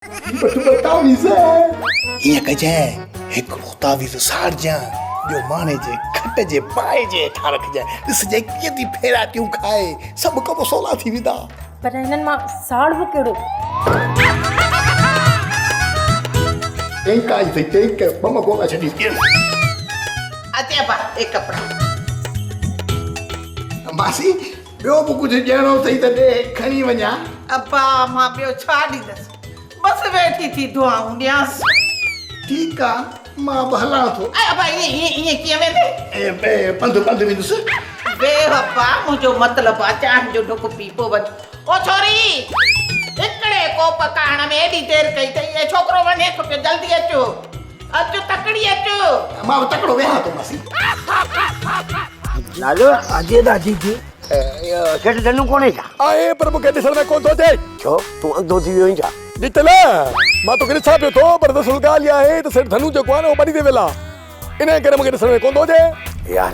ٻه تعويذ. ائين ڪجانء، هڪڙو تعويذ ساڙجان، ٻيو ماڻي جي کٽ جي پائي جي هيٺان رکجانء. ڏسجانء ڪيئن ٿي ڦيراٽيون کائي، سڀ ڪم سولا ٿي ويندا. پر هنن مان ساڙبو ڪهڙو؟ ٽينڪ آئي اٿئي ٽينڪ، بم گولا ڇڏي ڏين. اچي ابا، اي ڪپڙا. ماسي، ٻيو به ڪجهه ڏيڻو اٿئي ته ڏي، کڻي وڃان. ابا، مان ٻيو ڇا ڏيندس؟ بس ويٺي ٿي دعائون ڏيانس. ٺيڪ آ، مان به هلان ٿو. اي ابا، ائين ائين ائين ڪيئن ويندين؟ ائين پنڌ پنڌ ويندس. ويهه ابا، منهنجو مطلب آ چانهه جو ڍڪ پي پوء وڃ. او ڇوري! هڪڙي ڪوپ ڪاهڻ ۾ ايڏي دير ڪئي اٿئي. اي ڇوڪرو وڃي ٿو پيو، جلدي اچ. اچ تڪڙي اچ. مان به تڪڙو ويهان ٿو ماسي. لالو. جي ادا جي جي. سيٺ ڌنو ڪونهي ڇا؟ آهي پر مون کي ڏسڻ ۾ ڪونه ٿو اچي. ڇو تون انڌو ٿي ويو آهين ڇا؟ ڏتل، مان توکي ڏسان پيو ٿو پر دراصل ڳالهه اها آهي ته سيٺ ڌنو جيڪو آهي نه اهو ٻڏي تي ويل آهي انهيء ڪري مون کي ڏسڻ ۾ ڪونه ٿو اچي. يار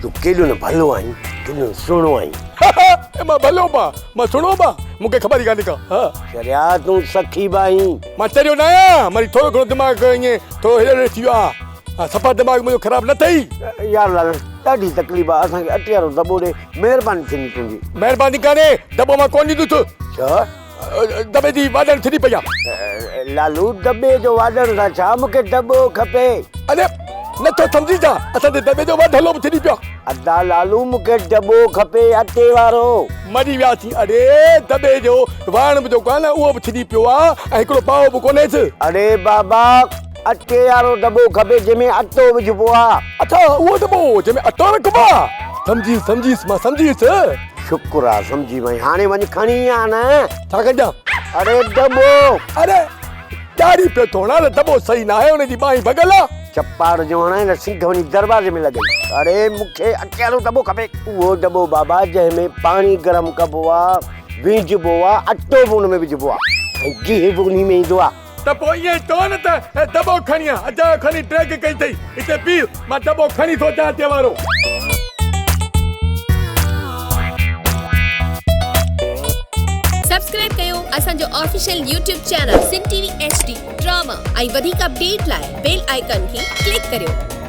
تون ڪيڏو نه ڀلو آهين ڪيڏو نه سهڻو آهين. ها مان ڀلو به آهيان مان سهڻو به آهيان مون کي خبر ئي ڪانهي ڪا. ها. چريا تون سخي به آهين. مان چريو نه آهيان مري ٿورو گهڻو دماغ ائين ٿورو هيڏي هوڏي ٿي ويو آهي. ها صفا دماغ منهنجو خراب نه اٿئي. يار لالڻ ڏاڍي تڪليف آ اسان کي اٽي وارو دٻو ڏي مهرباني ٿيندي تنهنجي. مهرباني ڪانهي دٻو مان ڪونه ڏيندس. ڇا؟ دٻي جي واڏڻ ڇڏي پئي آ. لالو دٻي جو واڏڻ سان ڇا مون کي دٻو کپي. اڙي نٿو سمجهين ڇا اسان جي دٻي جو واڍلو به ڇڏي پيو آ. ادا لالو مون کي دٻو کپي اٽي وارو. مري وياسين اڙي دٻي جو واڻ به جيڪو آ نه اهو به ڇڏي پيو آ ۽ هڪڙو پائو به ڪونهيس. اڙي بابا اٽي وارو دٻو کپي جنهن ۾ اٽو وجهبو آ. اڇا اهو دٻو جنهن ۾ اٽو رکبو آ. سمجهيس سمجهيس مان سمجهيس. شڪر آ سمجهي وئين هاڻي وڃ کڻي آ نه. ڇا کڻجان؟ اڙي دٻو. اڙي ڏاڙهي پيو ٿو هڻان ته دٻو صحيح ناهي ان جي ٻانهن ڀڳل آ. چپاڙ جو هڻانء نه سنگهه وڃي دروازي ۾ لڳئي. اڙي مون کي اٽي وارو دٻو کپي. اهو دٻو بابا جنهن ۾ پاڻي گرم ڪبو آ، وينجهبو آ، اٽو به ان ۾ وجهبو آ ۽ گيهه به انهي ۾ ايندو آ. ته پوء ائين چئو نه ته دٻو کڻي آ، اجايو کڻي ڊيگهه ڪئي اٿئي، هتي بيهه، مان دٻو کڻي ٿو اچان اٽي وارو. سبسڪرائب ڪيو اسان جو official YouTube channel Sindh T V H D drama ۽ وڌيڪ اپڊيٽ لاء بيل آئيڪان کي ڪلڪ ڪريو.